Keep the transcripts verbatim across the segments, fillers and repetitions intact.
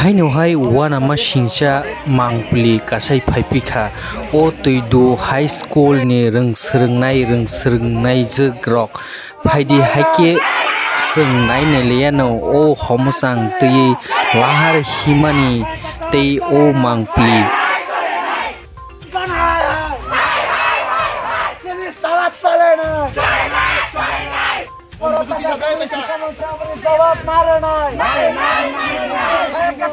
Haino hai uanama singcha mangpili kasai phaipikha. O Twidu High School ni rwng swrwngnai rwng swrwngnaijwk rok phaidi, haikhe chwng nainai liyano o homochang twiwi lahar himani tei o mangpili. জবাব মারে নাই।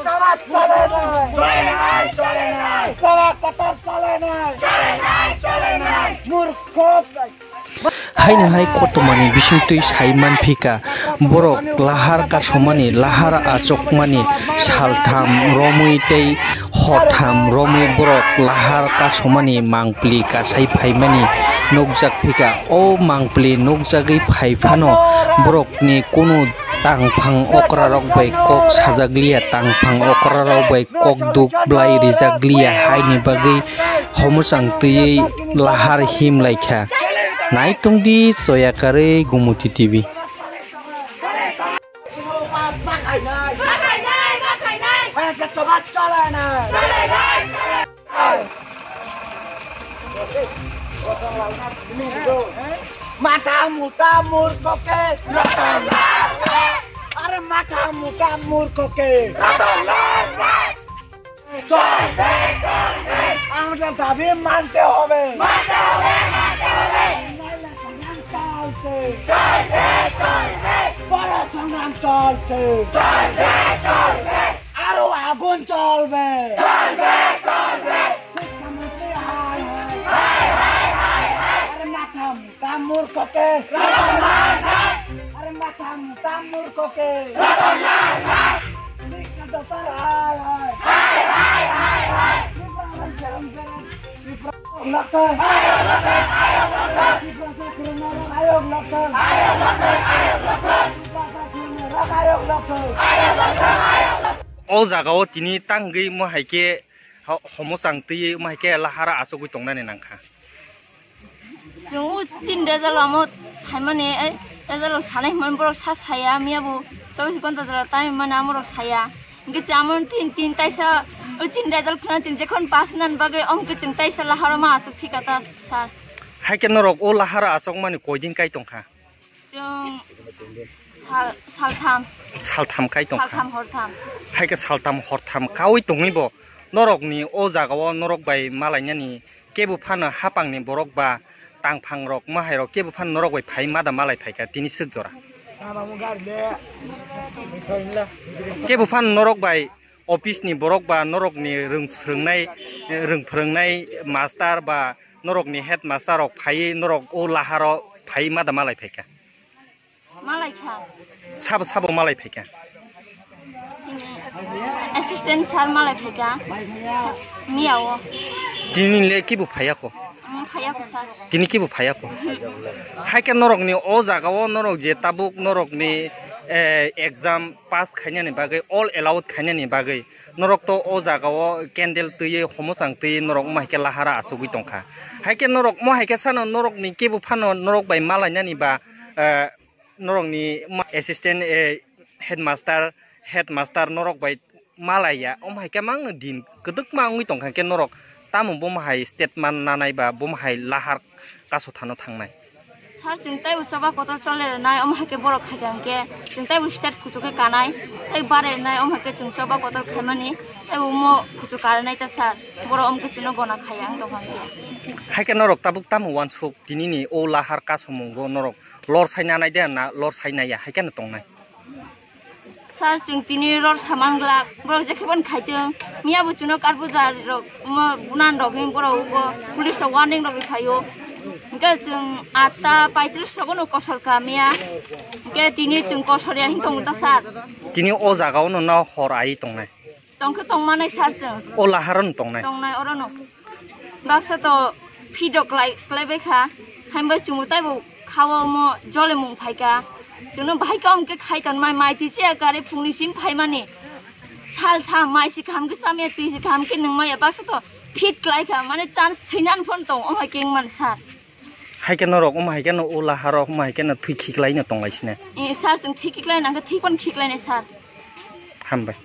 জবাব চলে নাই। জবাব কাতার চলে নাই। মূর্খ। Haino hai kotormani bisingtwi sai manphika, borok lahar kasomani, lahar achokmani saltham romwi tei hortham romwi borok lahar kasomani mangpili kasai phaimani nukjak phika. O mangpili nukjagwi phai phano borokni kunu tangphang okrarok bai kok sajakliya, tangphang okrarok bai kok duk blai rijakliya, haini bagwi homochang twiwi lahar him laikha. Naitung di, choya karwi Gumuti T V. মাথা মোটা মূর্খকে। আরে মাথা মোটা মূর্খকে। আমাদের দাবি মানতে হবে। নাইলে সংগ্রাম চলছে। বড় সংগ্রাম চলছে। আরো আগুন চলবে। শিক্ষামন্ত্রী হায় হায়। আরে মাথা মোটা মূর্খকে। আরে মাথা মোটা মূর্খকে। শিক্ষা দপ্তর হায় হায়। ত্রিপুরা রাজ্যের অন্তরে ত্রিপুরা লাগবে। ত্রিপুরা চাকরি না আয়োগ লাগবে। ত্রিপুরা চাকরি না আয়োগ লাগবে। O jaga o tini tangwi mo hai khe ho-, homochang twiwi mo hai khe lahara achugwi tongnani nangkha. Chwng o chini result rok omo phaimani, ei result rok sanai hwnmani borok sa saya, miya bo chobbish ghonta jora time mani amorok saya. Hinkhe chwng amo tin tin taisa o chini result khna chwng jekhon pass nani bagwi omo khe chwng taisa laharo ma achuk phika ta sir. Hai khe norok o lahara achukmani koi din kai tongkha? Chwng sal-, saltham. Saltham kai tongkha? Saltham hortham. Hai khe saltham hortham kaui tongwi bo norokni o jaga o norok bai malainani kebo phano hapangni borok ba tangphang rok, mahai rok kebo phano norok bai phai ma da malai phaikha tini swk jora. Kebo phano norok bai office ni borok ba norok ni rwng swrwngnai, rwng phwrwngnai master ba norok ni headmaster rok phaiwi norok o laharo phai ma da malai phaikha. Malai kha. Sabo, sabo malai phaikha? Chini assistant sir malai phaikha. Miya o. Tini le kibo phaiya ko? Omo phaiya ko sir. Tini kibo phaiya ko? Hai khe norok ni o jaga o norok je tabuk norok ni, eh, exam pass khainani bagwi, all allowed khainani bagwi norok to o jaga o candle twiwi homochang twiwi norok omo hai khe lahara achugwi tongkha. Hai khe norok omo hai khe sano norok ni kibo phano norok bai malainani ba, eh, norokni ma-, assistant, eh, headmaster, headmaster norok bai malaiya, omo hai khe mangno din kwdwkma wngwi tongkha khe norok tamo bomo hai statement nanai ba bomo hai lahar kaso thano thangnai? Sir, chwng taibo choba kotor chole rwnai, omo hai khe borok khai kha hwnkhe chwng taibo state kuchuk khe kanai, tei bare rwnai, omo hai khe chwng choba kotor khaimani, tei omo kuchuk ka rwnai ta sir, borok omo khe chwngno gona khaiya wng tongkha hwnkhe. Hai khe norok tabuk tamo uansuk tinini o lahar kasomungo norok lor sai nanai de na lor sai naiya hai kheno tongnai? Sir, chwng tini lor samang glak, borok jekhe phano khaitwng, miya bo chwngno kar puja rok, omo bunan rok hin borok bo police rok warning rok rwphaio. Hwnkhe chwng atta paitris rogo no kosor kha miya, hwnkhe tini chwng kosor ya hin tongo ta sir. Tini o jaga o no hor ai tongnai? Tongkhe tongmanai sir chwng. O laharo no tongnai? Tongnai oro no. Baksa to feed rok klai, klai bai kha. Haimbai chwngbo taibo kha o omo jolemung phai kha. Chwngno bahai khe omo khe khai tonmai, mai twi chaya kare phungni sim phaimani. Sal tham mai si kaham khe chamya, twi si kaham khe nungmaya. Baksa to feed klai kha, mane chance thwinan phano tong, omo hai khe wngmani sir. Hai khe norok omo hai khe no o laharo omo hai khe no thwi khiklai no tonglai sine? Eh, sir, chwng thwi khiklai nang khe thwi phano khiklai nai sir. Hambai.